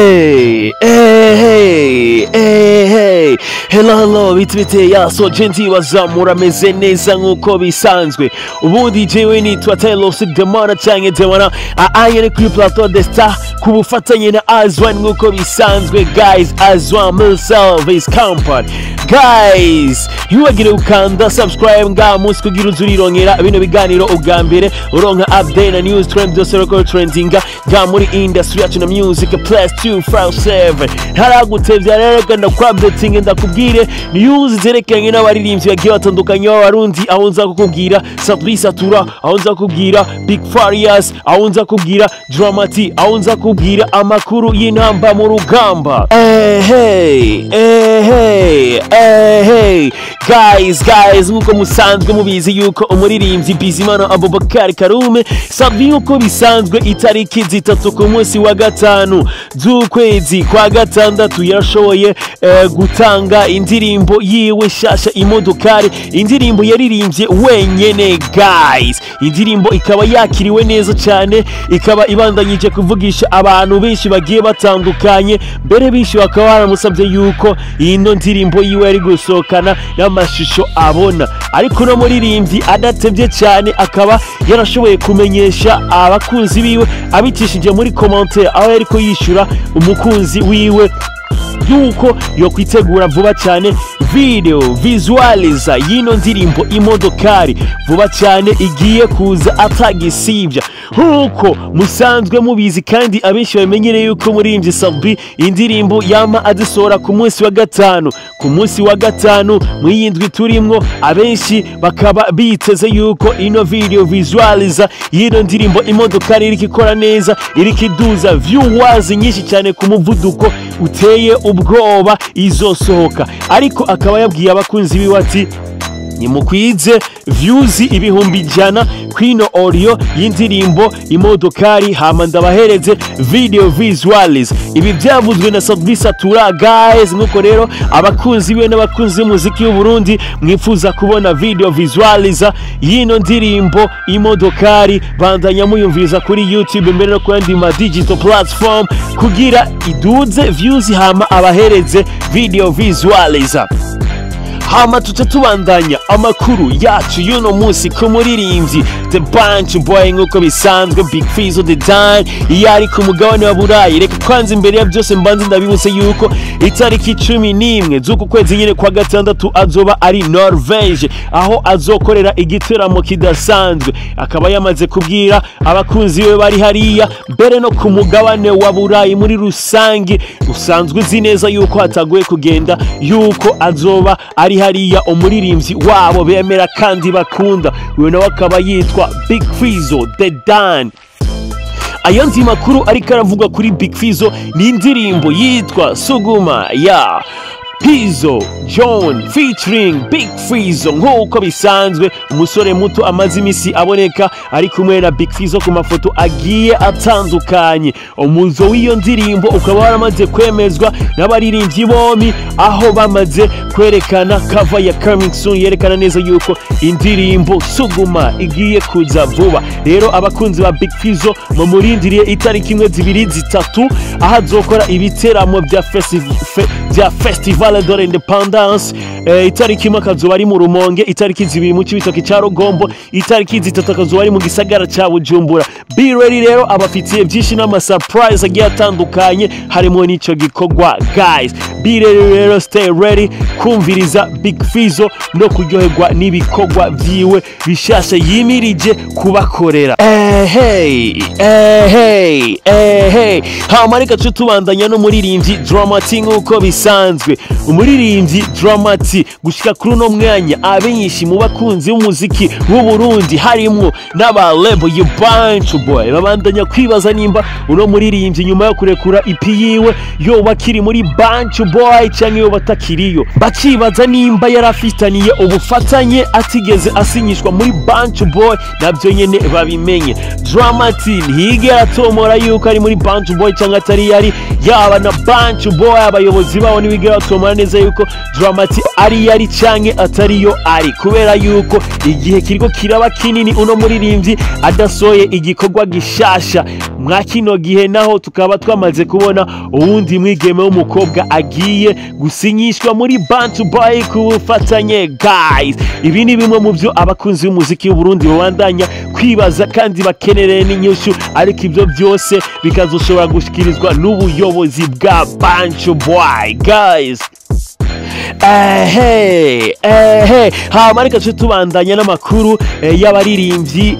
Hey, hey, hey, hey, hey. Hello, hello, biti bite ya so genzi wazamura meze neza nkuko bisanzwe. Ubundi jewe nitwa Taylor Swift Demona canke Demona anye ni kuri Plateau de Star ku bufatanye na Azwan nkuko bisanzwe, guys. Azwan Mill Service Company, guys. Ntiwibagire gukanda subscribe ngaha munsi kugira uze urirongera bino biganiro ubwa mbere, uronka update na news trend byose reko trendinga ngaha muri industry yacu na music plus 257. Ntaragutevya rero, genda kwa updating, ndakubwire news zerekeranye n'abaririmbyi bagiye batandukanye b'Abarundi, aho nza kukubwira Sat-B Satura, aho nza kukubwira Big Farious, aho nza kukubwira Dramati, aho nza kukubwira amakuru y'intamba mu rugamba. Hey, hey, hey, hey, hey. Guys, guys, nkuko musanzwe mubizi yuko umuririmbyi Bizimana Abubakar Karume Sat-B, nkuko bisanzwe, itariki 3 ku munsi wa gatanu z'ukwezi kwa gatandatu yarashoboye gutanga indirimbo yiwe shasha Imodokari, indirimbo yaririmbye wenyene, guys. Indirimbo ikaba yakiriwe neza cyane, ikaba ibandanyije kuvugisha abantu benshi bagiye batandukanye. Mbere benshi bakaba baramusabye yuko ino ndirimbo yiwe yari gusohokana n'amashusho abona, ariko uno muririmbyi adatevye cyane akaba yarashoboye kumenyesha abakunzi biwe abicishije muri commentaire, aho yariko yishura umukunzi wiwe yuko yokwitegura vuba cyane video visualizer y'ino ndirimbo Imodokari vuba cyane igiye kuza atagisibya. Nkuko musanzwe mubizi kandi abenshi bamenyereye yuko muririmbyi Sat-B indirimbo yama azisohora ku munsi wa gatanu, ku munsi wa gatanu mw'iyi ndwi turimwo, abenshi bakaba biteze yuko ino video visualizer y'ino ndirimbo Imodokari iriko ikora neza, iriko iduza viewers nyinshi cyane ku muvuduko uteye ubwoba izosohoka. Ariko akaba yabwiye abakunzi biwe ati: "Nimukwize views 100,000 kwino audio y'indirimbo Imodokari, hama ndabahereze video visuals." Ibi byavuzwe na Sat-B Satura, guys. Nkuko rero abakunzi biwe n'abakunzi b'umuziki w'u Burundi mwifuza kubona video visualizer y'ino ndirimbo Imodokari, bandanya muyumviriza kuri YouTube mbere no ku yandi ma digital platform kugira iduze views, hama abahereze video visualizer. Hama tuce tubandanya amakuru yacu y'uno munsi ku muririmbyi The Bunch Boy, nk'uko bisanzwe, Big Fizzo The Don, iyo ari ku mugabane wa Burayi. Reka kwanza imbere ya byose mbanze ndabibutse yuko itariki 11 z'uku kwezi nyine kwa gatandatu azoba ari Norvege, aho azokorera igiteramo kidasanzwe. Akaba yamaze kubwira abakunzi be bari hariya mbere no ku mugabane wa Burayi muri rusange, usanzwe uzi neza yuko hatagoye kugenda, yuko azoba ari hariya umuririmbyi wabo bemera kandi bakunda. Uyu nawe akaba yitwa Big Fizzo The Don. Ayandi makuru ariko aravugwa kuri Big Fizzo ni indirimbo yitwa Suguma ya Pizzo John featuring Big Fizzo. Nk'uko bisanzwe, umusore muto amaze imisi aboneka ari kumwe na Big Fizzo ku mafoto agiye atandukanye. Umuzo w'iyo ndirimbo ukaba waramaze kwemezwa n'abaririmbyi bombi, aho bamaze kwerekana cover ya coming soon yerekana neza yuko indirimbo Suguma igiye kuza vuba. Rero abakunzi ba Big Fizzo mumurindiriye itariki 1, 2, 3, aho azokora ibiteramo bya Festival de l'Independance. Itariki 1 akazoba ari mu Rumonge, itariki 2 mu Cibitoke ca Rugombo, itariki 3 akazoba ari mu gisagara ca Bujumbura. Be ready rero, abafitiye byinshi n'ama surprise agiye atandukanye harimo n'ico gikorwa, guys. Be ready rero, stay ready kumviriza Big Fizzo no kuryoherwa n'ibikorwa vyiwe bishasha yimirije kubakorera. Hey, hey, hey. Hama reka tuce tubandanya n'umuririmbyi Dramati. Nk'uko bisanzwe, umuririmbyi Dramati gushika kuri uno mwanya abenshi mu bakunzi b'umuziki w'u Burundi harimwo n'aba label ya Bunch Boy babandanya kwibaza nimba uno muririmbyi nyuma yo kurekura EP yiwe yoba akiri muri Bunch Boy canke yoba atakiriyo, bakibaza nimba yarafitaniye ubufatanye atigeze asinyishwa muri Bunch Boy, nabyo nyene babimenye. Drama-T ntiyigera atomora yuko ari muri Bantu Boy cyangwa atari yari, yaba na Bantu Boy abayobozi babo ntibigera batomora neza yuko Drama-T ari yari canke atariyo ari, kubera yuko igihe kiriko kiraba kinini uno muririmbyi adasohoye igikorwa gishasha. Mwa kino gihe naho tukaba twamaze kubona uwundi mwigeme w'umukobwa agiye gusinyishwa muri Bantu Boy ku bufatanye. Guys, ibi ni bimwe mu byo abakunzi b'umuziki w'Uburundi babandanya kwibaza kandi bakenereye n'inyishu, ariko ibyo byose bikazoshobora gushikirizwa n'ubuyobozi bwa Bantu Boy. Guys, ehe ehe, hama reka tuce tubandanya n'amakuru y'abaririmbyi.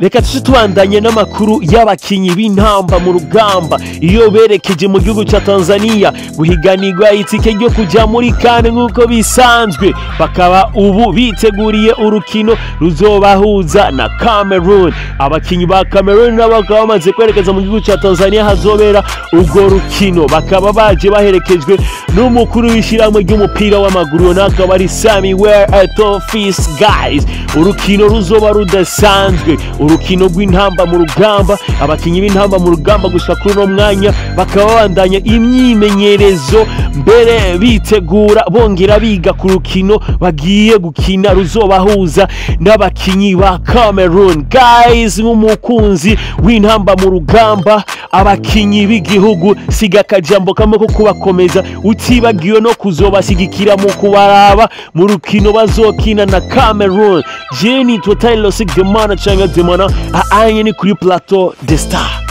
Reka tuce tubandanye n'amakuru y'abakinyi b'intamba mu rugamba iyo berekeje mu gihugu ca Tanzania guhiganirwa itike ryo kuja muri CAN nk'uko bisanzwe, bakaba ubu biteguriye urukino ruzobahuza na Cameroon. Abakinyi ba Cameroon nabo bakaba bamaze kwerekeza mu gihugu ca Tanzania hazobera urwo rukino, bakaba baje baherekejwe n'umukuru w'ishyirahamwe ry'umupira w'amaguru, nawe akaba ari Samuel Eto'o Fils. Guys, urukino ruzoba rudasanzwe, urukino rw'intamba mu rugamba. Abakinyi b'intamba mu rugamba gushika kuri uno mwanya bakaba babandanya imyimenyerezo mbere bitegura bongera biga ku rukino bagiye gukina ruzobahuza n'abakinyi ba Cameroon. Guys, nk'umukunzi w'intamba mu rugamba, abakinyi b'igihugu, siga akajambo kamwe ko kubakomeza, utibagiwe no kuzobashyigikira mu kubaraba mu rukino bazokina na Cameroon. Jenny Total Demana cyangwa Demana, anye ni kuri Plateau de Star.